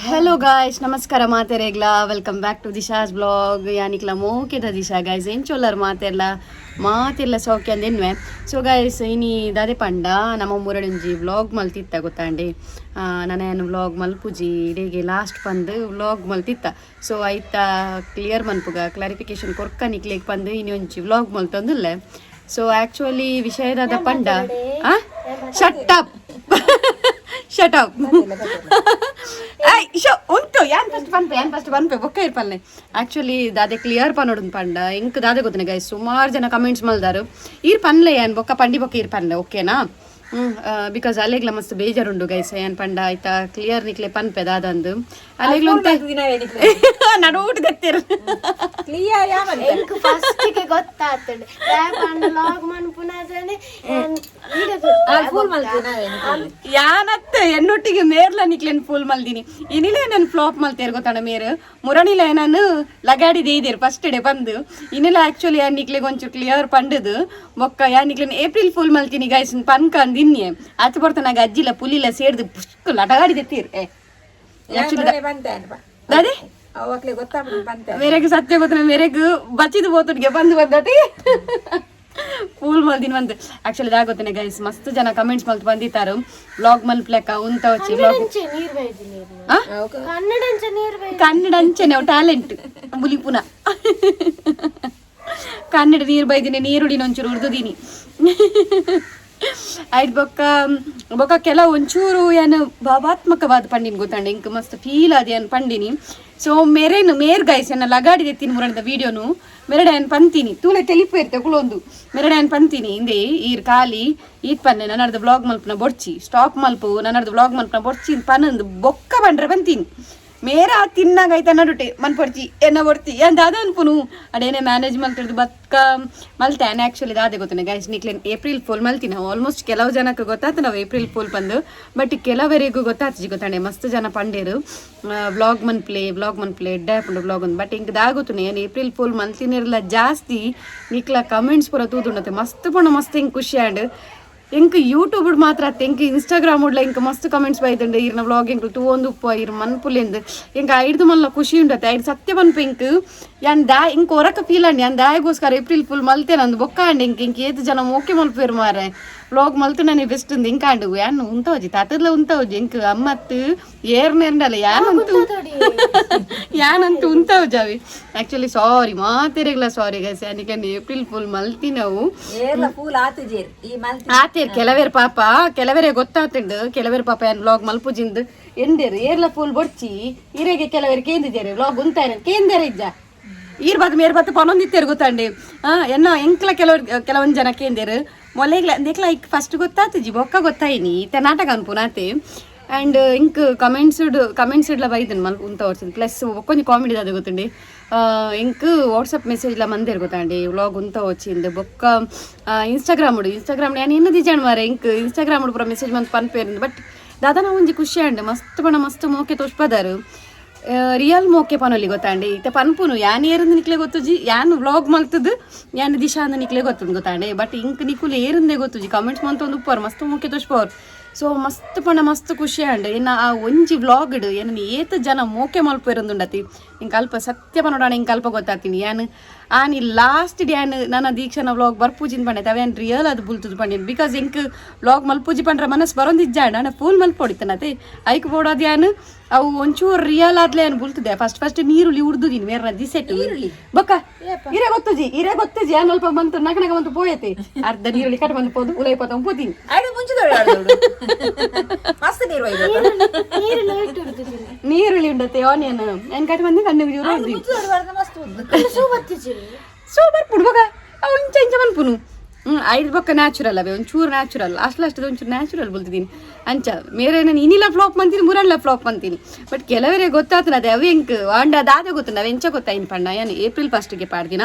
Hello guys, ನಮಸ್ಕಾರ ಮಾತೆರೆಗ್ಲ. Welcome back to Disha's vlog. ಯಾನಿಕ್ಲ ಮೋಕೆದ Disha. Guys, ಎಂಚೊಲ್ಲರ್ ಮಾತೆರ್ಲ? ಮಾತೆಲ್ಲ ಸೌಖ್ಯ ಅಂದೆನ್ವೆ. ಸೊ ಗೈಸ್, ಇನಿ ದಾದೆ ಪಂಡ, ನಮ್ಮ ಮುರಡೊಂಜಿ ವ್ಲಾಗ್ ಮಲ್ತಿತ್ತ ಗೊತ್ತಾಂಡಿ. ನಾನು ಏನು ವ್ಲಾಗ್ ಮಲ್ಪುಜಿ, ಇಡೀಗೆ ಲಾಸ್ಟ್ ಪಂದು ವ್ಲಾಗ್ ಮಲ್ತಿತ್ತ. ಸೊ ಐತ ಕ್ಲಿಯರ್ ಮನ್ಪುಗ, ಕ್ಲಾರಿಫಿಕೇಶನ್ ಕೊರ್ಕ ನಿಕ್ಲೆಗ್ ಪಂದು ಇನಿ ಒಂಜಿ ವ್ಲಾಗ್ ಮಲ್ತೊಂದುಲ್ಲೆ. ಸೊ ಆಕ್ಚುಲಿ ವಿಷಯದಾದ ಪಂಡ, shut up, shut up. I show ಉಂಟು. ಯಾನ್ ಫಸ್ಟ್ ಪನ್ಪೆ, ಯಾನ್ ಫಸ್ಟ್ ಪನ್ಪೆ, ಬೊಕ್ಕ ಇರ್ಪಲ್ನೆ. ಆಕ್ಚುಲಿ ದಾದೆ ಕ್ಲಿಯರ್ ಪನೊಡು ಪಂಡ, ಇಂಕ್ ದಾದೆ ಗೊತ್ತನೆ ಗೈಸ್, ಸುಮಾರು ಜನ ಕಮೆಂಟ್ಸ್ ಮಲ್ದಾರು. ಈರ್ ಪನ್ಲೆ, ಯಾನ್ ಬೊಕ್ಕ ಪಂಡಿ ಬೊಕ್ಕ ಈರ್ ಪನ್ಲೆ, ಓಕೆನಾ? Because ಅಲೆಗ್ಲ ಮಸ್ತ್ ಬೇಜಾರುಂಡು ಗೈಸ್. ಯಾನ್ ಪಂಡ ಆಯ್ತಾ, ಕ್ಲಿಯರ್ ನಿಕ್ಲೆ ಪನ್ಪೆ ದಾದಂದು. ಅಲೆಗ್ಲ ನಡುವುಟ್ ಗೊತ್ತಿರ. ಕ್ಲಿಯರ್. ಎಂಕ್ ಫಸ್ಟ್ ಗೆ ಗೊತ್ತಾಗ್ತದೆ ಲಾಗ್ ಮನ್ಪುನಾದನೆ. ಫುಲ್. ಯಾನತ್ತ ಎನ್ನೊಟ್ಟಿಗೆ ಮೇರ್ಲ ನಿಕ್ಲೆನ್ ಫುಲ್ ಮಲ್ದಿನಿ. ಇನಿಲೇ ನಾನು ಫ್ಲಾಪ್ ಮಲ್ತೇರ್ ಗೊತ್ತಾಣ. ಮೇರ್ ಮುರಣಿಲ ನಾನು ಲಗಾಡಿ ದೇದಿರ್ ಫಸ್ಟ್ ಡೇ ಬಂದು. ಇನಿಲ ಆಕ್ಚುಲಿ ಯಾನ್ ನಿಕ್ಲೆಗ್ ಒಂಚೂರು ಕ್ಲಿಯರ್ ಪಂಡದು ಬೊಕ್ಕ ಯಾನ್ ನಿಕ್ಲೆನ್ ಏಪ್ರಿಲ್ ಫುಲ್ ಮಲ್ತೀನಿ ಗೈಸ್ ಪನ್ಕ ಅಂದಿನ್ಯೆ. ಆಚೆ ಬರ್ತಾನಾಗ ಅಜ್ಜಿಲ ಪುಲಿಲ ಸೇರ್ದು ಪುಷ್ಕ್ ಲಟಗಾಡಿ ದೆತ್ತೀರ್. ಏ, ದಾದೆ? ಅವಕ್ಲೆ ಗೊತ್ತಾಗ್ಬಿಡು ಬಂತೆ. ಮೇರೆಗ್ ಸತ್ಯ ಗೊತ್ತ, ಮೇರೆಗ್ ಬಚ್ಚಿದು ಬೋತುಡ್ಗೆ ಬಂದು ಬಂದತಿ ಫುಲ್ ಮಲ್ದಿನ ಬಂದು. ಆಕ್ಚುಲಿ ಇದಾಗೋತೇನೆ ಗೈಸ್, ಮಸ್ತ್ ಜನ ಕಮೆಂಟ್ಸ್ ಮಲ್ತ್ ಬಂದಿತ್ತಾರು, ವ್ಲಾಗ್ ಮಲ್ಪ್ಲೆಕ್ಕ ಉಂತ ವಚ್ಚಿ ವ್ಲಾಗ್. ನೀರ್ ಬೈದಿ ನೀರು. ಆ? ಕನ್ನಡ ನೀರ್ ಬೈದಿ. ಕನ್ನಡ ಅಂಚನೆ ಅವು ಟ್ಯಾಲೆಂಟ್ ಬುಲಿಪುನ. ಕನ್ನಡ ನೀರು ಬೈದಿನಿ, ನೀರುಡಿನ ಒಂಚೂರು ಉರ್ದುದೀನಿ. ಆಯ್ತು, ಬೊಕ್ಕ ಬೊಕ್ಕ ಕೆಲವು ಒಂಚೂರು ಏನು ಭಾವಾತ್ಮಕವಾದ ಪಂಡಿನ ಗೊತ್ತಂಡೆ. ಇಂಕ್ ಮಸ್ತ್ ಫೀಲ್ ಅದು ಏನು ಪಂಡಿನಿ. ಸೊ ಮೇರೇನು ಮೇರ್ ಗೈಸ್, ಎನ್ನ ಲಗಾಡಿ ತೆತ್ತೀನಿ ಮುರಣಿದ ವೀಡಿಯೋನು. ಮೆರಡ ಏನು ಪಂತೀನಿ ತೂಲೆ ತೆಲಿಪು ಇರ್ತೆ ಕುಳೊಂದು. ಮೆರಡ ಏನು ಪಂತೀನಿ, ಇಂದೆ ಈರ್ ಖಾಲಿ ಈತ್ ಪನ್ನೆ, ನನ್ನರ್ದು ವ್ಲಾಗ್ ಮಲ್ಪನ ಬೊಡ್ಚಿ, ಸ್ಟಾಪ್ ಮಲ್ಪು, ನನ್ನರ್ದು ವ್ಲಾಗ್ ಮಲ್ಪನ ಬೊಡ್ಚಿ ಪನಂದು. ಬೊಕ್ಕ ಬಂಡ್ರೆ ಬಂತೀನಿ. ಮೇರ ತಿನ್ನಾಗ ಐತ ನಡುಟೆ ಮನ್ಪೊಡ್ಚಿ ಎನ್ನ ಬೊಡ್ತಿ ಏನ್ ದಾದ ಅನ್ಪುನು. ಅಡೇನೆ ಮ್ಯಾನೇಜ್ ಮಲ್ತಿರ್ದು ಬತ್ಕ ಮಲ್ತೆ. ಆ್ಯಕ್ಚುಲಿ ದಾದೆ ಗೊತ್ತನೆ ಗೈಸ್, ನಿಕ್ಲೇನ್ ಏಪ್ರಿಲ್ ಫುಲ್ ಮಲ್ತಿ ನಾವು. ಆಲ್ಮೋಸ್ಟ್ ಕೆಲವು ಜನಕ್ಕೆ ಗೊತ್ತಾಯ್ತು ನಾವು ಏಪ್ರಿಲ್ ಫುಲ್ ಬಂದು, ಬಟ್ ಕೆಲವರಿಗೂ ಗೊತ್ತಾಯ್ತು ಗೊತ್ತಾಂಡೆ. ಮಸ್ತ್ ಜನ ಪಂಡೇರು, ವ್ಲಾಗ್ ಮನ್ಪ್ಲೆ, ವ್ಲಾಗ್ ಮನ್ಪ್ಲೆ, ಎಡ್ಡೆ ಆಪುಂಡು ವ್ಲಾಗ್ ಒಂದು. ಬಟ್ ಇಂಕ್ ದಾಗೊತ್ತುನೆ, ಏನು ಏಪ್ರಿಲ್ ಫುಲ್ ಮಲ್ತಿನಿರ್ಲ ಜಾಸ್ತಿ ನಿಕ್ಲ ಕಮೆಂಟ್ಸ್ ಪೂರ ತೂದುಂಡತೆ. ಮಸ್ತ್ ಪಂಡ ಮಸ್ತ್ ಹಿಂಗೆ ಖುಷಿ ಆಂಡ್. ಎಂಕ್ ಯೂಟ್ಯೂಬ್ ಮಾತ್ರ ಅತ್ತೆ, ಎಂಕ್ ಇನ್ಸ್ಟಾಗ್ರಾಮ್ ಉಡ್ಲ ಇಂಕ್ ಮಸ್ತ್ ಕಮೆಂಟ್ಸ್ ಬೈದುಂಡು. ಇರ್ನ ವ್ಲಾಗ್ ಎಂಕ್ ತೂವೊಂದು ಉಪ್ಪ, ಇರ್ ಮನ್ಪುಲೆಂದು. ಎಂಕ್ ಐಡ್ದು ಮಲ್ಲ ಖುಷಿ ಉಂಡತೆ. ಐಡ್ ಸತ್ಯ ಪನ್ಪ, ಇಂಕ್ ಯಾನ್ ದಾ ಇಂಕ್ ಹೊರಕ ಫೀಲ್ ಅಂಡ್ ಯಾನ್ ದಾಯಗೋಸ್ಕರ ಏಪ್ರಿಲ್ ಫುಲ್ ಮಲ್ತೆ ನಂದು. ಬೊಕ್ಕ ಅಂಡ್ ಇಂಕ್ ಇಂಕ್ ಏತ್ ಜನ ಮೋಕೆ ಮಲ್ಪೇರು ಮಾರೆ. ವ್ಲಾಗ್ ಮಲ್ತು ನನಗೆ ಬೆಸ್ಟ್ ಉಂದು. ಇಂಕ ಅಂಡು ಯಾನ್ ಉಂತವಜಿ ತಾತದ್ಲ ಉಂತವಜಿ. ಎಂಕ್ ಅಮ್ಮತ್ತು ಏರ್ನೇರ್ಂಡಲ್ಲ, ಯಾನಂತೂ ಯಾನಂತೂ ಉಂತವಜಾವಿ. ಆಕ್ಚುಲಿ ಸಾರಿ ಮಾತೆರೆಗ್ಲ, ಸಾರಿ ಗೈಸ್. ಯಾನಿಕೆ ಏಪ್ರಿಲ್ ಫುಲ್ ಮಲ್ತಿ ನಾವು. ಏರ್ಲ ಫೂಲ್ ಆತುಜೇರ್ ಈ ಮಲ್ತಿ. ಆತೇರ್ ಕೆಲವೇರ್ ಪಾಪ, ಕೆಲವರೇ ಗೊತ್ತಾತುಂಡು. ಕೆಲವೇರ್ ಪಾಪ ಏನ್ ವ್ಲಾಗ್ ಮಲ್ಪುಜಿಂದು ಎಂದೇರು. ಏರ್ಲ ಫುಲ್ ಬೊಡ್ಚಿ ಇರೆಗೆ ಕೆಲವೇರು ಕೇಂದಿದ್ದೇರೆ, ವ್ಲಾಗ್ ಉಂತಾರ ಕೇಂದೇರ ಇಜ್ಜ. ಈರ್ ಬಾತ್ ಮೇರ್ ಬಾತ್ ಪನೊಂದಿತ್ತೇರು ಗೊತ್ತಂಡಿ. ಆ ಎನ್ನ ಎಂಕ್ಲ ಕೆಲವ್ರು ಕೆಲವೊಂದು ಜನ ಕೇಂದೇರು ಮೊಲೆಗ್ಲ ಅಂದೆಕ್ಲ. ಇಕ್ ಫಸ್ಟ್ ಗೊತ್ತಾತುಜಿ, ಬೊಕ್ಕ ಗೊತ್ತಾಯಿನಿ. ಇತ್ತೆ ನಾಟಕ ಅನ್ಪುನಾತೆ. And ink comments comments ಇಡ್ಲ ಬೈದನ್ ಮಲ್ ಉಂತ ವರ್ಷ. ಪ್ಲಸ್ ಒಕ್ಕೊಂಜಿ ಕಾಮಿಡಿ ದಾದ ಗೊತ್ತುಂಡಿ, ಇಂಕ್ ವಾಟ್ಸಪ್ ಮೆಸೇಜ್ಲ ಮಂದೇರು ಗೊತ್ತಾಂಡಿ, ವ್ಲಾಗ್ ಉಂತ వచ్చిಂದು. ಬೊಕ್ಕ ಇನ್ಸ್ಟಾಗ್ರಾಮ್ ಉಡು, ಇನ್ಸ್ಟಾಗ್ರಾಮ್ ಯಾನ್ ಇನ್ನು ದಿಜಾಣ್ ಮಾರೆ. ಇಂಕ್ ಇನ್ಸ್ಟಾಗ್ರಾಮ್ ಪೂರ ಮೆಸೇಜ್ ಮಂತ್ ಪನ್ಪೇರಿಂದು. ಬಟ್ ದಾದಾ ಒಂಜಿ ಖುಷಿ ಅಂಡ್, ಮಸ್ತ್ ಪಣ ಮಸ್ತ್ ಮೋಕೆ ತೋಷ್ಪದಾರು. ರಿಯಲ್ ಮೋಕೆ ಪನೊಲಿ ಗೊತ್ತಾಂಡಿ. ಇತ್ತೆ ಪನ್ಪುನು ಯಾನ್ ಏರಂದು ನಿಕ್ಲೆ ಗೊತ್ತುಜಿ. ಯಾನ್ ವ್ಲಾಗ್ ಮಲ್ತದು ಯಾನ್ ದಿಶಾ ಅಂದ್ ನಿಕ್ಲೆ ಗೊತ್ತುಂಡು ಗೊತ್ತಾಂಡೆ. ಬಟ್ ಇಂಕ್ ನಿಕುಲು ಏರಂದೆ ಗೊತ್ತುಜಿ. ಕಮೆಂಟ್ಸ್ ಮಂತೊಂದು ಉಪ್ಪರು, ಮಸ್ತ್ ಮೋಕೆ ತೋಷ್ಪವ್ರು. ಸೊ ಮಸ್ತ್ ಪಂಡ ಮಸ್ತ್ ಖುಷಿ ಅಂಡ್. ಏನ ಆ ಒಂಜಿ ವ್ಲಾಗ್ ಏನನ್ನ ಏತ್ ಜನ ಮೋಕೆ ಮಲ್ಪೇರಂದುಂಡತಿ. ಇಂಕ್ ಅಲ್ಪ ಸತ್ಯ ಪನೋಡಾಣ, ಇಂಕ್ ಅಲ್ಪ ಗೊತ್ತಾತೀನಿ. ಯಾನ್ ಆನಿ ಲಾಸ್ಟ್ ಡ್ಯಾನ್ ನನ್ನ ದೀಕ್ಷಾನ ವ್ಲಾಗ್ ಬರ್ಪೂಜಿನ್ ಪಂಡೆ ಅವೇನ್ ರಿಯಲ್ ಅದು ಬುಲ್ತುದು ಪಂಡೇನು. Because ಎಂಕ್ ವ್ಲಾಗ್ ಮಲ್ಪೂಜಿ ಪಂಡ್ರ ಮನಸ್ ಬರೋಂದಿಜ್ಜಾಂಡ ಅಣ್ಣ ಫುಲ್ ಮಲ್ಪೊಡಿತ್ತನತೆ. ಐಕ್ ಬೋಡೋದು ಯಾನ್ ಅವು ಒಂಚೂರು ರಿಯಲ್ ಆದ್ಲೆ ಯಾನ್ ಬುಲ್ತದೆ. ಫಸ್ಟ್ ಫಸ್ಟ್ ನೀರುಳ್ಳಿ ಉರ್ದುದೀನಿ ಮೇರ್ನ ದಿಸೆಟ್ಟು. ಬೊಕ್ಕ ಇರೆ ಗೊತ್ತುಜಿ, ಇರೆ ಗೊತ್ತುಜಿ. ಯಾನ್ ಅಲ್ಪ ಬಂತು ನಕ ನಕ ಬಂತು ಪೋಯತೆ. ಅರ್ಧ ನೀರುಳ್ಳಿ ಕಟ್ ಬಂದು ಪೋದು ಉಲೈ ಪೋತ ಪೋತೀನಿ. ಐಡು ಮುಂಚಿದೋಳು ಮಸ್ತ್ ನೀರು ಒಯ್ದು. ನೀರು ಲೈಟ್ ಉರ್ದುದಿನಿ. ನೀರುಳ್ಳಿ ಉಂಡತೆ, ಆನಿಯನ್ ಏನ್ ಕಟ್ ಬಂದು ಕಣ್ಣು ಉರ್ದಿ. ಮುಂಚಿದೋಳು ಮಸ್ತ್ ಉಂದು. ಸೂ ಬತ್ತಿಜಿ. ಸೊ ಬರ್ಪುಡು ಬೊಕ ಅವು ಇಂಚ ಇಂಚ ಮನ್ಪುನು. ಐದು ಬೊಕ್ಕ ನ್ಯಾಚುರಲ್ ಅವೇ, ಒಂಚೂರು ನ್ಯಾಚುರಲ್ ಅಷ್ಟು ಅಷ್ಟು ಒಂಚೂರು ನ್ಯಾಚುರಲ್ ಬುಲ್ತಿದ್ದೀನಿ. ಅಂಚ ಮೇರೆ ನಾನು ಇನಿಲ ಫ್ಲಾಪ್ ಅಂತೀನಿ, ಮುರಣ್ಲ ಫ್ಲಾಪ್ ಅಂತೀನಿ. ಬಟ್ ಕೆಲವರೇ ಗೊತ್ತಾತನ ಅದೇ ಅವೆ ಎಂಕ್ ವಾಂಡ ದಾದ ಗೊತ್ತು. ಅವೆ ಎಂಚ ಗೊತ್ತಾಯಿನ ಪಂಡ, ಯಾನ್ ಏಪ್ರಿಲ್ ಫಸ್ಟ್ಗೆ ಪಾಡ್ದಿನ.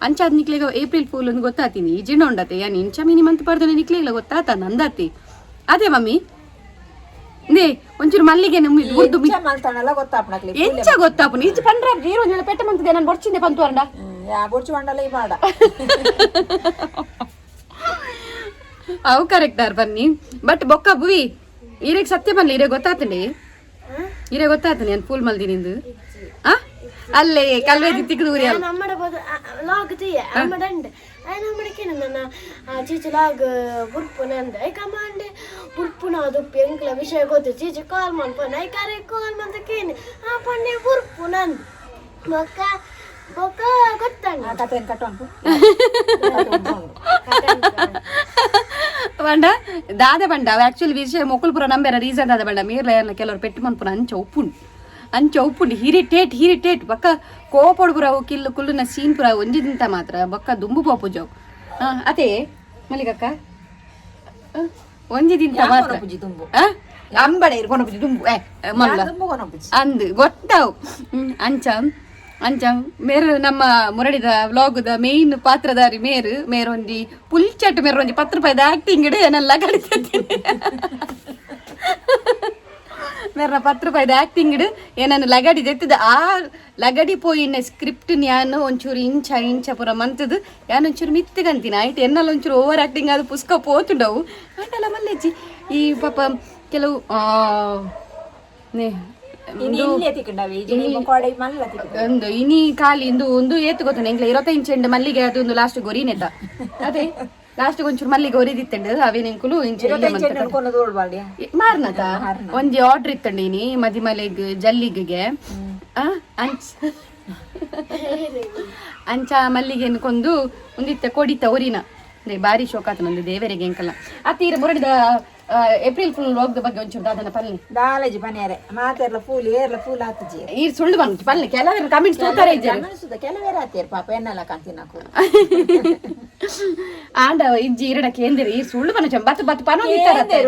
ಅಂಚ ಅದ್ ನಿಕ್ಲೆಗ ಏಪ್ರಿಲ್ ಫೂಲ್ ಒಂದು ಗೊತ್ತಾತೀನಿ. ಈ ಜಿಂಡ ಉಂಡತೆ ಯಾನ್ ಇಂಚ ಮಿನಿ ಮಂತ್ ಪಾಡ್ದನೆ ನಿಕ್ಲೆಗ್ಲ ಗೊತ್ತಾತ ನಂದಾತಿ. ಅದೇ ಮಮ್ಮಿ ನೇ ಒಂಚೂರು ಮಲ್ಲಿಗೆ ಉರ್ದು. ಎಂಚ ಮಲ್ತಾಣಲ್ಲ ಗೊತ್ತಾಪಣಕ್ಲಿ. ಎಂಚ ಗೊತ್ತಾಪುನು ಇಂಚ ಪಂಡ್ರ ನೀರು ಒಂಜಿ ಪೆಟ್ಟ ಮಂತದೆ. ನಾನು ಬೊಡ್ಚಿಂದೆ ಪಂತು ಅರಂಡ. ಯಾ ಬೊಡ್ಚು ಮಂಡಲ ಈ ಮಾಡ. ಅವು ಕರೆಕ್ಟ್ ಆರ್ ಬನ್ನಿ. ಬಟ್ ಬೊಕ್ಕ ಬುವಿ ಈರೆಗ್ ಸತ್ಯ ಬನ್ನಿ, ಈರೆ ಗೊತ್ತಾತಂಡಿ. ಇರೇ ಗೊತ್ತಾಯ್ತು ನಾನು ಫೂಲ್ ಮಲ್ದಿನಿಂದು. ಆ ಅಲ್ಲೇ ಕಲ್ವೇದಿ ತಿಕ್ಕದು ಊರಿ. ನಾನು ಅಮ್ಮಡ ಬೋದ ಲಾಗ್ ತೀಯ ಅಮ್ಮಡ ಅಂಡೆ ಆಯ್ನ ಅಮ್ಮಡಕ್ಕೆ ನನ್ನ ಚೀಚಿ ಲಾಗ್ ಬುರ್ಪುನ ಅಂದೆ. ಐಕ ಅಮ್ಮ ಅಂಡೆ ಬುರ್ಪುನ ಅದು ಎಂಕ್ಲ ವಿಷಯ ಗೊತ್ತು, ಚೀಚಿ ಕಾಲ್ ಮನ್ಪನ. ಐಕ ಅರೆ ಕಾಲ್ ಮಂತ ಕೇನಿ ಆ ಪಂಡೆ ಬುರ್ಪುನ ಅಂದ್ ಬೊಕ್ಕ ಬೊಕ್ಕ ಗೊತ್ತಂಡ. ಆ ಕಥೆಯನ್ನು ಕಟ್ಟುವಂಟು. ಬಂಡ ದಾದ ಬಂಡ ಆಕ್ಚುಲಿ ವಿಷಯ ಮೊಕುಲ್ಪುರ ನಂಬೇರ ರೀಸನ್ ದಾದ ಬಂಡ ಮೀರ್ಲ ಏರ್ನ ಕೆಲವರು ಪೆಟ್ಟು ಮನ್ಪುನ ಅಂಚ ಉಪ್ಪುಂಡು, ಅಂಚ ಉಪ್ಪುಂಡು. ಹಿರಿಟೇಟ್ ಹಿರಿಟೇಟ್ ಬಕ್ಕ ಕೋಪೊಡು ಪುರ ಕಿಲ್ಲು ಕುಲ್ಲುನ ಸೀನ್ ಪುರ ಒಂಜಿ ದಿಂತ ಮಾತ್ರ ಬಕ್ಕ ದುಂಬು ಪೋಪು ಜೋಗ್. ಅದೇ ಮಲ್ಲಿಗಕ್ಕ. ಆ, ಒಂಜಿ ದಿಂತ ಮಾತ್ರ. ಪೂಜಿ ದುಂಬು. ಆ? ಅಂಬಡೆ ಇರ್ಕೊಂಡು ಪೂಜಿ ದುಂಬು ಏ ಮಲ್ಲ. ದುಂಬು ಕೊನಪುಜಿ. ಅಂದು ಗೊತ್ತಾವು. ಅಂಚ ಅಂಚ ಮೇರು ನಮ್ಮ ಮುರಡಿದ ವ್ಲಾಗ್ದ ಮೇನ್ ಪಾತ್ರಧಾರಿ ಮೇರು ಮೇರೊಂಜಿ ಪುಲ್ಚಟ್ ಮೇರೊಂಜಿ 10 ರೂಪಾಯಿದ ಆಕ್ಟಿಂಗ್ ಏನೆಲ್ಲ ಕಡಿತೀನಿ. ಮೇರ್ನ 10 ರೂಪಾಯಿದ ಆಕ್ಟಿಂಗ್ ಏನನ್ನು ಲಗಡಿ ದೆತ್ತದ. ಆ ಲಗಡಿ ಪೋಯಿನ ಸ್ಕ್ರಿಪ್ಟ್ ಯಾನು ಒಂಚೂರು ಇಂಚ ಇಂಚ ಪೂರ ಮಂತದು ಯಾನು ಒಂಚೂರು ಮಿತ್ತಗಂತೀನಿ ಆಯ್ತು. ಎನ್ನಲ್ಲ ಒಂಚೂರು ಓವರ್ ಆಕ್ಟಿಂಗ್ ಅದು ಪುಸ್ಕ ಪೋತುಂಡವು. ಅಂಡಲ ಮಲ್ಲೆಜ್ಜಿ ಈ ಪಾಪ ಕೆಲವು ನೇ ಇನ್ನು ಇಲ್ಲೇ ತಿಕ್ಕಂಡವೆ ಕೊಡೆ ಮಲ್ಲ ತಿಕ್ಕಂಡ. ಒಂದು ಇನಿ ಖಾಲಿ ಇಂದು ಒಂದು ಏತು ಗೊತ್ತ ಎಂಗ್ಲ 25 ಚೆಂಡು ಮಲ್ಲಿಗೆ ಅದು ಒಂದು ಲಾಸ್ಟ್ ಗೊರಿನೆತ. ಅದೇ ಲಾಸ್ಟ್ ಒಂಚೂರು ಮಲ್ಲಿಗೆ ಒರಿದಿತ್ತಂಡು ಅವೇನೆಂಕುಲು ಇಂಚ ಇಲ್ಲೇ ಮಂತ. ಕೊನದು ಓಡ್ಬಾಲ್ಡಿ. ಮಾರ್ನತ ಒಂಜಿ ಆರ್ಡರ್ ಇತ್ತಂಡು ಇನಿ ಮದಿಮಲೆಗ್ ಜಲ್ಲಿಗೆ. ಆ, ಅಂಚ ಅಂಚ ಮಲ್ಲಿಗೆನ್ ಕೊಂದು ಒಂದಿತ್ತ ಕೊಡಿತ ಒರಿನ ನೇ ಬಾರಿ ಶೋಕಾತ ನಂದು ದೇವರಿಗೆ ಎಂಕಲ್ಲ. ಅತ್ತೀರ ಮುರಡಿದ ಏಪ್ರಿಲ್ ಫುಲ್ ರೋಗದ ಬಗ್ಗೆ ಒಂಚೂರು ದಾದನ ಪಲ್ನಿ. ದಾಲಜಿ ಪನಿಯಾರೆ ಮಾತೆರ್ಲ ಫೂಲ್ ಏರ್ಲ ಫೂಲ್ ಆತುಜಿ. ಈ ಸುಳ್ಳು ಬಂತು ಪಲ್ನಿ ಕೆಲವರು ಕಮೆಂಟ್ಸ್ ತೋತಾರೆ ಇದ್ದಾರೆ. ಗಮನಿಸುದ ಕೆಲವೇರ ಆತೇರ್ ಪಾಪ ಎನ್ನಲ್ಲ ಕಾಂತಿನಕು. ಆಂಡ ಇಜ್ಜಿ ಇರಡ ಕೇಂದ್ರ ಈ ಸುಳ್ಳು ಬನ ಬತ್ತು ಬತ್ತು ಪನೋ ಇತ್ತಾರತ್ತೆ.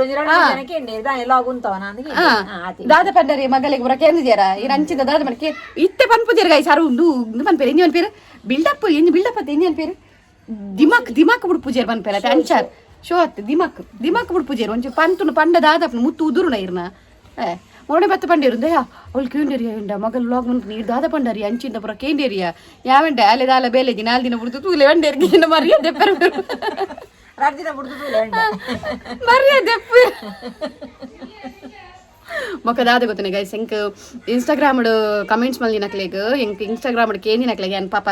ದಾದ ಪಂಡರಿ ಮಗಳಿಗೆ ಬರ ಕೇಂದ್ರಿದ್ಯಾರ ಈ ರಂಚಿದ ದಾದ ಮನಕೆ ಇತ್ತೆ ಪನ್ಪುಜೇರ್ ಗೈ ಸಾರು ಉಂಡು ಉಂದು ಪನ್ಪೇರು ಎಂಜಿ ಪನ್ಪೇರು ಬಿಲ್ಡಪ್ ಎಂಜಿ ಬಿಲ್ಡಪ್ ಅತ್ತೆ ಎಂಜಿ ಪನ್ಪೇರು ದಿಮಾಕ್ ದಿಮಾಕ್ ಬುಡ್ ಪೂಜೇರ್ ಪನ್ಪೇರ ಅತ್ತೆ ಅಂಚಾರ್ ಶೋ ಅತ್ತೆ ದಿಮಾಕ್ ದಿಮಾಕ್ ಬುಡ್ ಪೂಜೇರ್ ಒಂಚೂರು ಪಂತುನು ಪಂಡ ದಾದ ಮುತ್ತು ಉದುರುನ ಇರ್ನ ಏ ಮೊಣೆ ಬತ್ತ ಪಂಡೇರು ದಯಾ ಅವಳು ಕೇಂಡೇರಿಯ ಎಂಡ ಮಗಲ್ ಲಾಗ್ ಮನ್ಪು ನೀರು ದಾದ ಪಂಡರಿ ಅಂಚಿಂದ ಪುರ ಕೇಂಡೇರಿಯ ಯಾವಂಡೆ ಅಲೆ ದಾಲ ಬೇಲೆಜಿ ನಾಲ್ ದಿನ ಬುಡ್ದು ತೂಲೆ ವಂಡೇರ್ಗೆ ಮರ್ಯಾದೆ ಪೆರು ಮರ್ಯಾದೆ ಮೊಕ್ಕ ದಾದ ಗೊತ್ತನೆ ಗೈಸ್. ಎಂಕ್ ಇನ್ಸ್ಟಾಗ್ರಾಮ್ ಕಮೆಂಟ್ಸ್ ಮಲ್ದಿ ನಕ್ಲೆಗ್ ಎಂಕ್ ಇನ್ಸ್ಟಾಗ್ರಾಮ್ ಕೇಂದಿ ನಕ್ಲೆಗ್ ಯಾನ್ ಪಾಪ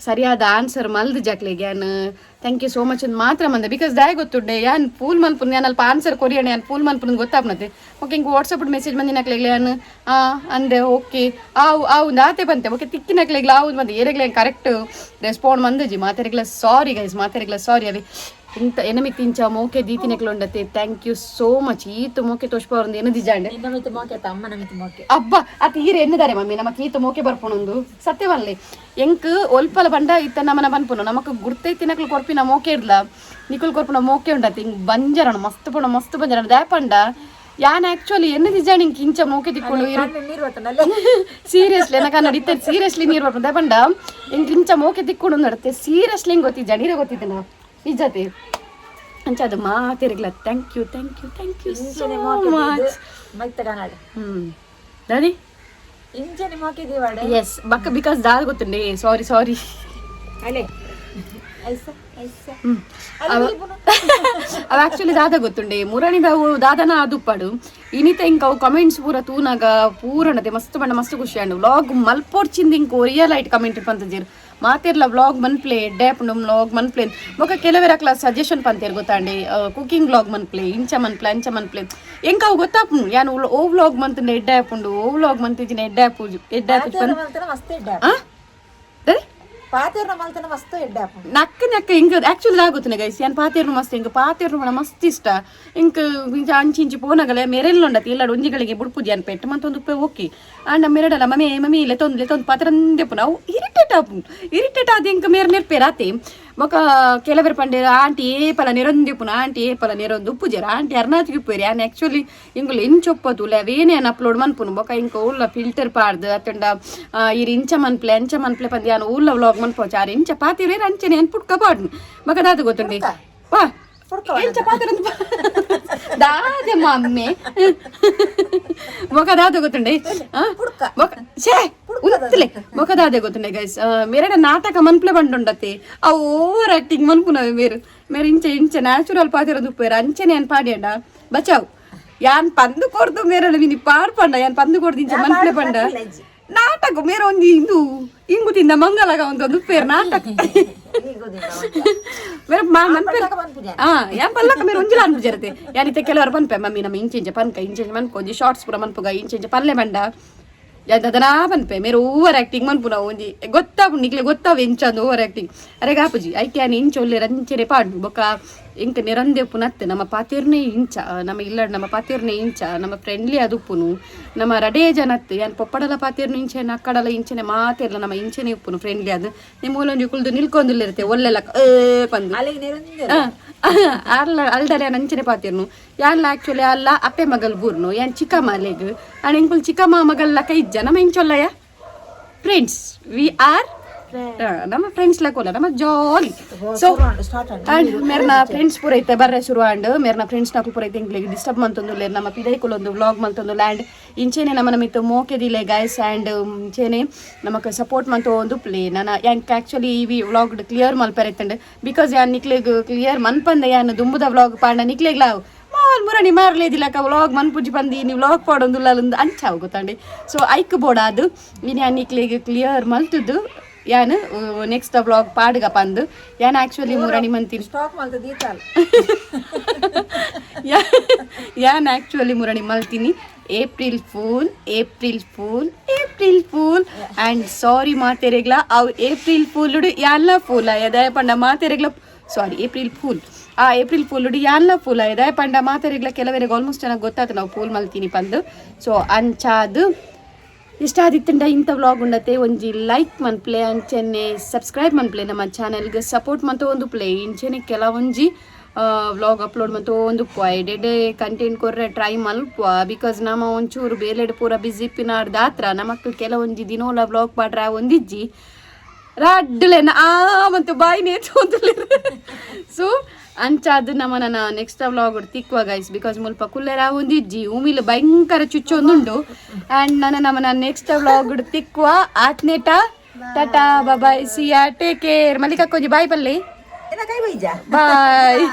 ಸರಿಯಾದ ಆನ್ಸರ್ ಮಲ್ದು ಜಕ್ಲೆಗ್ ಯಾನ್ thank you so much ಅಂತ ಮಾತ್ರ ಮಂದೆ. Because ದಾಯ ಗೊತ್ತುಂಡೆ ಯಾನ್ ಫೂಲ್ ಮನ್ಪುನ್ ಯಾನ್ ಅಲ್ಪ ಆನ್ಸರ್ ಕೊರಿಯಣೆ ಯಾನ್ ಫೂಲ್ ಮನ್ಪುನ್ ಗೊತ್ತಾಪ್ನತೆ. ಓಕೆ ಇಂಕ್ ವಾಟ್ಸಪ್ ಮೆಸೇಜ್ ಮಂದಿ ನಕ್ಲೆಗ್ ಯಾನ್ ಆ ಅಂದೆ ಓಕೆ ಆವು ಆವು ಆತೆ ಬಂತೆ. ಓಕೆ ತಿಕ್ಕಿ ನಕ್ಲೆಗ್ ಆವು ಬಂದೆ ಏರೆಗ್ಲೆ ಕರೆಕ್ಟ್ ರೆಸ್ಪಾಂಡ್ ಮಂದಜಿ ಮಾತೆರೆಗ್ಲ ಸಾರಿ ಗೈಸ್, ಮಾತೆರೆಗ್ಲ ಸಾರಿ. ಅವೆ ಇಂತ ಎನಮಿ ತಿಂಚ ಮೋಕೆ ದೀತಿನೆಕ್ಲುಂಡತೆ thank you so much. ಈತ ಮೋಕೆ ತೋಷ್ಪವರಂದು ಎನ್ನು ದಿಜಾಂಡೆ. ಅಬ್ಬ ಅತ್ ಈರ್ ಎನ್ನುದಾರೆ ಮಮ್ಮಿ ನಮಕ್ ಈತ ಮೋಕೆ ಬರ್ಪುಣೊಂದು ಸತ್ಯವನ್ಲೆ ಎಂಕ್ ಒಲ್ಪಲ ಬಂಡ ಇತ್ತ ನಮನ ಬನ್ಪುನು ನಮಕ್ ಗುರ್ತೈತಿನಕ್ಲು ಕೊರ್ಪಿನ ಮೋಕೆ ಇಡ್ಲ ನಿಕುಲ್ ಕೊರ್ಪಿನ ಮೋಕೆ ಉಂಡತೆ. ಇಂಕ್ ಬಂಜರಣ ಮಸ್ತ್ ಪುಣ ಮಸ್ತ್ ಬಂಜರಣ ದಾಪಂಡ ಯಾನ್ ಆಕ್ಚುಲಿ ಎನ್ನು ದಿಜಾಂಡ್ ಇಂಕ್ ಇಂಚ ಮೋಕೆ ತಿಕ್ಕೊಂಡು ಸೀರಿಯಸ್ಲಿ ಎನ್ನ ಕನ್ನಡ ಇತ್ತ ಸೀರಿಯಸ್ಲಿ ನೀರು ಬರ್ಪುಣ ದಾಪಂಡ ಇಂಕ್ ಇಂಚ ಮೋಕೆ ತಿಕ್ಕೊಂಡು ನಡತೆ ಸೀರಿಯಸ್ಲಿ ಹಿಂಗ್ ಗೊತ್ತಿದ್ದ ನೀರೇ ಗೊತ್ತಿದ್ದ ನಿಜತೆ ಅಂಚ ಅದು ಮಾತಿರ್ಗ್ಲ thank you thank you thank you so much. ದಾದಿ ಎಸ್ ಬಕ್ಕ because ದಾದ ಗೊತ್ತುಂಡೆ ಸಾರಿ ಸಾರಿ. ಅವ ಆಕ್ಚುಲಿ ದಾದ ಗೊತ್ತುಂಡೆ ಮುರಣಿದವು ದಾದನ ಅದುಪ್ಪಡು ಇನಿತ ಇಂಕ ಅವು ಕಮೆಂಟ್ಸ್ ಪೂರ ತೂನಾಗ ಪೂರಣತೆ ಮಸ್ತ್ ಬಣ್ಣ ಮಸ್ತ್ ಖುಷಿ ಅಂಡು ವ್ಲಾಗ್ ಮಲ್ಪೋಡ್ಚಿಂದ ಇಂಕ real light comment ಪಂತಜೀರ್ ಮಾತಿರ್ಲ vlog ಮನ್ಪ್ಲೆ ಎಡ್ಡೆ ವ್ಲಾಗ್ ಮನ್ಪ್ಲೆ ಬೊಕ ಕೆಲವೆರ ಕ್ಲಾಸ್ ಸಜೆಷನ್ ಪಂತೇರ್ ಗೊತ್ತಾಂಡೆ ಕುಕಿಂಗ್ ವ್ಲಾಗ್ ಮನ್ಪ್ಲೆ ಇಂಚ ಮನ್ಪ್ಲೆ ಅಂಚ ಮನ್ಪ್ಲೆ ಎಂಕ ಅವು ಗೊತ್ತಾಪು ಯಾನ್ ಓ ವ್ಲಾಗ್ ಮಂತಂಡೆ ಎಡ್ಡೆ ಆಪುಂಡು ಓ ವ್ಲಾಗ್ ಮಂತಿಜಿನ ಎಡ್ಡೆ ಆಪುಜು ಎಡ್ಡೆ ಆಪುಜು ಆ ಅರೆ? ನಕ್ಕ ನಕ್ಕ ಇಂಕ ಆಕ್ಚುಲಿ ಆಗುತ್ತನೆ ಗೈಸ್ ಯಾನ್ ಪಾತೇರ್ನು ಮಸ್ತ್ ಇಂಕ ಪಾತೇರ್ನು ಬಣ ಮಸ್ತ್ ಇಷ್ಟ ಇಂಕ ಇಂಚ ಅಂಚಿ ಇಂಚಿ ಪೋನಗಲೆ ಮೆರೆಲ್ಲುಂಡತಿ ಇಲ್ಲ ಒಂಜಿಗಳಿಗೆ ಬುಡ್ಪುಜಿ ಅನ್ ಪೆಟ್ಟು ಮಂತೊಂದು ಉಪ್ಪೆ ಓಕೆ ಆಂಡ ಮೆರಡಲ್ಲ ಮಮ್ಮಿ ಮಮ್ಮಿ ಲೆತೊಂದು ಲೆತೊಂದು ಪಾತ್ರಂದೆ ಪುನ ಅವು ಇರಿಟೇಟ್ ಆಪು ಇರಿಟೇಟ್ ಆದ ಇಂಕ ಮೇರ್ ನೆರ್ಪೇರಾತೆ. ಬೊಕ ಕೆಲವರು ಪಂಡೇರು ಆಂಟಿ ಏಪಲ ನೆರೊಂದೆ ಪುನ ಆಂಟಿ ಏಪಲ ನೆರೊಂದು ಉಪ್ಪುಜೆರ್ ಆಂಟಿ ಅರ್ನಾತಿಗೆ ಉಪ್ಪೇರಿ ಆನ್ ಆಕ್ಚುಲಿ ಇಂಗುಲು ಎಂಚೊಪ್ಪದು ಅವೇನೇ ಅನ್ ಅಪ್ಲೋಡ್ ಮನ್ಪುನು ಬೊಕ ಇಂಕ ಊಲ್ಲ ಫಿಲ್ಟರ್ ಪಾಡ್ದು ಅತ್ತಂಡ ಇರ್ ಇಂಚ ಮನ್ಪ್ಲೆ ಅಂಚ ಮನ್ಪ್ಲೆ ಪಂದ್ ಯಾನ್ ಊಲ್ಲ ವ್ಲಾಗ್ ಮನ್ಪೋಚ ಆರ್ ಇಂಚ ಪಾತಿರೇರ್ ಅಂಚನೆ ಅನ್ ಪುಟ್ಕ ಪಾಡ್ನು ಬೊಕ ದಾದ ಗೊತ್ತುಂಡೆ ವಾ ಎಂಚ ಪಾತಿರಂದು ದಾದೆ ಮಮ್ಮಿ ಬೊಕ ದಾದ ಗೊತ್ತುಂಡೆ ಬೊಕ ಛೇ ಉಂತಲೆ ಬೊಕ ದಾದೆ ಗೊತ್ತುಂಡೆ ಗೈಸ್ ಮೇರೆಡ ನಾಟಕ ಮನ್ಪ್ಲೆ ಬಂಡುಂಡತೆ ಆ ಓವರ್ ಆಕ್ಟಿಂಗ್ ಮನ್ಪುನವೆ ಮೇರು ಮೇರು ಇಂಚ ಇಂಚ ನ್ಯಾಚುರಲ್ ಪಾತಿರೋದು ಉಪ್ಪೇರು ಅಂಚನೆ ಅನ್ ಪಾಡ್ಯಂಡ ಬಚಾವ್ ಯಾನ್ ಪಂದು ಕೊರ್ದು ಮೇರಳ ಮಿನಿ ಪಾರ್ ಪಂಡ ಯಾನ್ ಪಂದು ಕೊರ್ದು ಇಂಚ ಮನ್ಪಲೆ ಪಂಡ ನಾಟಕ ಮೇರ ಒಂಜಿ ಇಂದು ಇಂಗು ತಿಂದ ಮಂಗಲಗ ಒಂದು ಪೇರ್ ನಾಟಕ ಮೇರೆ ಮನ್ಪೆ. ಯಾನ್ ಪಲ್ಲಕ ಮೇರೆ ಒಂಜಿಲ ಅನ್ಪುಜರತೆ. ಯಾನಿತ್ತೆ ಕೆಲವರು ಪನ್ಪೆ, ಮಮ್ಮಿ ನಮ್ಮ ಇಂಚ ಇಂಚ ಪನ್ಕ, ಇಂಚ ಇಂಚ ಮನ್ಪ, ಒಂಜಿ ಶಾರ್ಟ್ಸ್ ಪೂರ ಮನ್ಪುಗ, ಇಂಚ ಇಂಚ ಪಲ್ಲೆ ಬಂಡ ಯಾದನಾ ಪನ್ಪೆ. ಮೇರೆ ಓವರ್ ಆಕ್ಟಿಂಗ್ ಮನ್ಪುನ ಒಂಜಿ ಗೊತ್ತಾಪು ನಿಕ್ಲೆ, ಗೊತ್ತಾವ ಎಂಚಂದು ಓವರ್ ಆಕ್ಟಿಂಗ್. ಅರೆ ಗಾಪುಜಿ ಐಕೆ ಯಾನ್ ಇಂಚ ಒಲ್ಲೆ ರಂಚನೆ ಪಾಡು. ಬೊಕ್ಕ ಇಂಕ ನಿರಂದೆ ಪುನತ್ತೆ ನಮ್ಮ ಪಾತಿರ್ನೇ ಇಂಚ, ನಮ್ಮ ಇಲ್ಲ ನಮ್ಮ ಪಾತಿರ್ನೇ ಇಂಚ, ನಮ್ಮ ಫ್ರೆಂಡ್ಲಿ ಅದು ಉಪ್ಪುನು. ನಮ್ಮ ರಡೇ ಜನತ್ತು ಯಾನ್ ಪೊಪ್ಪಡಲ ಪಾತಿರ್ನು ಇಂಚೆ, ನಕ್ಕಡಲ ಇಂಚನೆ, ಮಾತಿರ್ಲ ನಮ್ಮ ಇಂಚನೆ ಉಪ್ಪುನು ಫ್ರೆಂಡ್ಲಿ. ಅದು ನಿಮ್ಮ ಮೂಲೊಂಜಿ ಕುಲ್ದು ನಿಲ್ಕೊಂದುಲ್ಲಿರುತ್ತೆ ಒಲ್ಲೆಲ್ಲ ಏ ಪಂದು. ಅಲ್ಲಿಗೆ ನಿರಂಜನ. ಅಲ್ಲ ಅಲ್ಡಲೆ ಅಂಚನೆ ಪಾತಿರ್ನು. ಯಾನ್ಲ ಆಕ್ಚುಲಿ ಅಲ್ಲ ಅಪ್ಪೆ ಮಗಲ್ ಬೂರ್ನು, ಯಾನ್ ಚಿಕ್ಕಮ್ಮ ಅಲೆಗ್ ಅಂಡ್ ಎಂಕುಲ್ ಚಿಕ್ಕಮ್ಮ ಮಗಲ್ ಲಕ ಇಜ್ಜ. ನಮ್ಮ ಇಂಚೊಲ್ಲಯ ಫ್ರೆಂಡ್ಸ್ we are. ನಮ್ಮ ಫ್ರೆಂಡ್ಸ್ ಲಕೋಲ ನಮ್ಮ ಜಾಲಿ. ಸೊ ಸ್ಟಾರ್ಟ್. ಅಂಡ್ ಮೇರ್ನ ಫ್ರೆಂಡ್ಸ್ ಪೂರ ಇತ್ತೆ ಬರ್ರೆ ಶುರು ಆಂಡ್. ಮೇರ್ನ ಫ್ರೆಂಡ್ಸ್ ನಾಕು ಪೂರ ಇತ್ತೆ ಎಂಕ್ಲೆಗ್ ಡಿಸ್ಟರ್ಬ್ ಮಂತೊಂದುಲ್ಲೆರ್. ನಮ್ಮ ಪಿದೈಕುಲೊಂದು ವ್ಲಾಗ್ ಮಲ್ತೊಂದು ಲ್ಯಾಂಡ್. ಇಂಚೆನೆ ನಮ್ಮ ನಮಿತ್ತು ಮೋಕೆದಿಲೆ ಗೈಸ್. ಆ್ಯಂಡ್ ಇಂಚೆನೆ ನಮಕ್ ಸಪೋರ್ಟ್ ಮಂತೊಂದು ಪ್ಲೇ. ನನ ಯಾಂಕ್ ಆಕ್ಚುಲಿ ಈ ವ್ಲಾಗ್ ಕ್ಲಿಯರ್ ಮಲ್ಪೆರೆ ಇತ್ತಂಡ್, because ಯಾನ್ ನಿಕ್ಲೆಗ್ ಕ್ಲಿಯರ್ ಮನ್ಪಂದೆ ಯಾನ್ ದುಂಬುದ ವ್ಲಾಗ್ ಪಾಂಡ ನಿಕ್ಲೆಗ್ಲ ಮಾಲ್ ಮುರಣಿ ಮಾರ್ಲೇದಿಲ್ಲಕ್ಕ ವ್ಲಾಗ್ ಮನ್ಪುಜಿ ಪಂದಿ ನೀವು ವ್ಲಾಗ್ ಪಾಡೊಂದುಲ್ಲ ಅಂಚಾವು ಗೊತ್ತಾಂಡಿ. ಸೊ ಐಕ್ ಬೋಡಾದು ಇನಿ ಯಾನ್ ನಿಕ್ಲೆಗ್ ಕ್ಲಿಯರ್ ಮಲ್ತುದು ಯಾನ್ ನೆಕ್ಸ್ಟ್ ವ್ಲಾಗ್ ಪಾಡುಗ ಪಂದು ಯಾನ್ ಆಕ್ಚುಲಿ ಮುರಣಿ ಮಂತೀನಿ. ಸ್ಟಾಕ್ ಮಲ್ತ ದೀತಾಲ್. ಯಾನ್ ಆಕ್ಚುಲಿ ಮುರಣಿ ಮಲ್ತೀನಿ. April fool, April fool, April fool. And sorry ಮಾತೆರೆಗ್ಲ, ಅವು ಏಪ್ರಿಲ್ ಫೂಲುಡು ಯಾನ್ಲ ಫೂಲ್ ಆಯದಾಯ ಪಂಡ ಮಾತೆರೆಗ್ಲ ಸಾರಿ. ಏಪ್ರಿಲ್ ಫೂಲ್, ಆ ಏಪ್ರಿಲ್ ಫೂಲುಡು ಯಾನ್ಲ ಫೂಲ್ ಆಯದಾಯ ಪಂಡ ಮಾತೆರೆಗ್ಲ ಕೆಲವರಿಗೆ ಆಲ್ಮೋಸ್ಟ್ ಚೆನ್ನಾಗಿ ಗೊತ್ತಾಯ್ತು ನಾವು ಫೂಲ್ ಮಲ್ತೀನಿ ಪಂದು. ಸೊ ಅಂಚಾದು ಇಷ್ಟ ಆದಿತ್ತಂಡ ಇಂಥ ವ್ಲಾಗ್ ಉಂಡತೆ ಒಂಜಿ ಲೈಕ್ ಮನ್ಪ್ಲೆ, ಅಂಚೆನೆ ಸಬ್ಸ್ಕ್ರೈಬ್ ಮನ್ಪ್ಲೆ, ನಮ್ಮ ಚಾನೆಲ್ಗೆ ಸಪೋರ್ಟ್ ಮಂತ ಒಂದು ಪ್ಲೇ. ಇಂಚೆನೆ ಕೆಲವೊಂಜಿ ವ್ಲಾಗ್ ಅಪ್ಲೋಡ್ ಮಂತ ಒಂದು ಎಡೆ ಕಂಟೆಂಟ್ ಕೊರ್ರೆ ಟ್ರೈ ಮಲ್ಪುವ, because ನಮ್ಮ ಒಂಚೂರು ಬೇಲೆಡ್ ಪೂರ ಬಿಸಿ ಇಪ್ಪಿನಾರ್ದಾತ್ರ ನಮಕ್ ಕೆಲವೊಂಜಿ ದಿನೋಲ ವ್ಲಾಗ್ ಪಾಡ್ರ ಒಂದಿಜ್ಜಿ ರಡ್ಡುಲೆನ ಆ ಮತ್ತು ಬಾಯಿ ನೇತು. ಸೊ ಅಂಚಾದು ನಮ್ಮ ನನ್ನ ನೆಕ್ಸ್ಟ್ ವ್ಲಾಗ್ ತಿಕ್ಕುವ ಗೈಸ್, because ಮುಲ್ಪ ಕುಲ್ಲೆರ ಒಂದಿಜ್ಜಿ, ಉಮಿಲ್ ಭಯಂಕರ ಚುಚ್ಚೊಂದುಂಡು. ಆ್ಯಂಡ್ ನನ್ನ ನಮ್ಮ ನೆಕ್ಸ್ಟ್ ವ್ಲಾಗ್ ತಿಕ್ಕುವ. ಆತ್ನೇಟ tata, bye, see ya, take care. Mallika ಕೊಂಜಿ ಬಾಯ್ ಪಲ್ಲಿ. ಏನ ಕೈ ಬೈಜಾ. ಬಾಯ್.